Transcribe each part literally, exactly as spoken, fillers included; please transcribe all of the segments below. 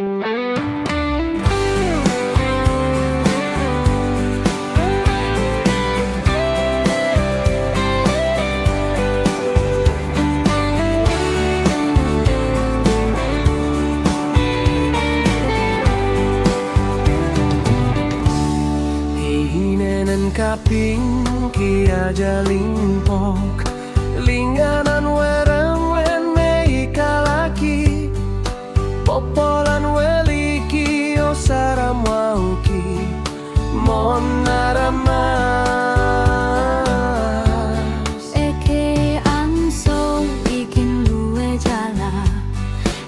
E inenen kapingki atail limpoak, lingan en weremen me I kalahki, popohl en weliki oh saramwauki mwohn aramas. Ekei ansou I kin luwetala,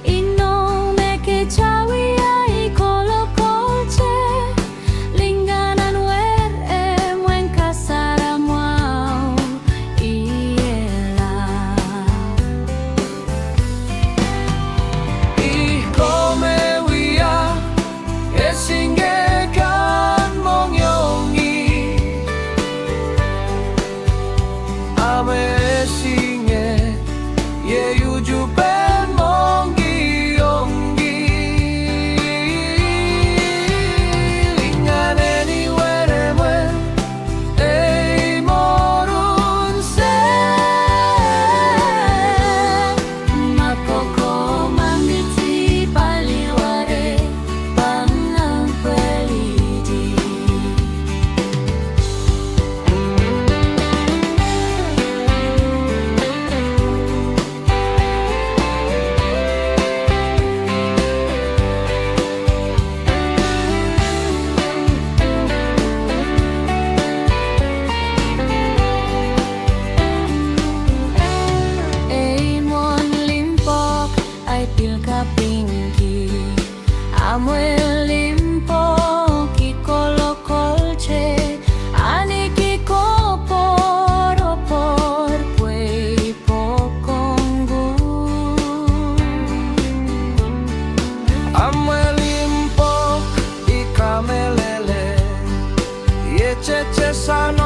inou me kitail wia I kolokolte, lingan en weremen kasaramwahu I ela. I kome wia, esinge kan mohngiongih. Ahmw esinge, iei utupen mohngiongih. Lingan en I weremen, ei mour unsek. Ma kokohp, ma mihmi, paliwere, pahn pwelidi. Ei mwohn limpoak, ahi pil kapingki. Amwel limpoak I kolokolte, ahniki koapworopwor pwe I poakohng Koht. Amwel limpoak I kamehlele, iei tehtesang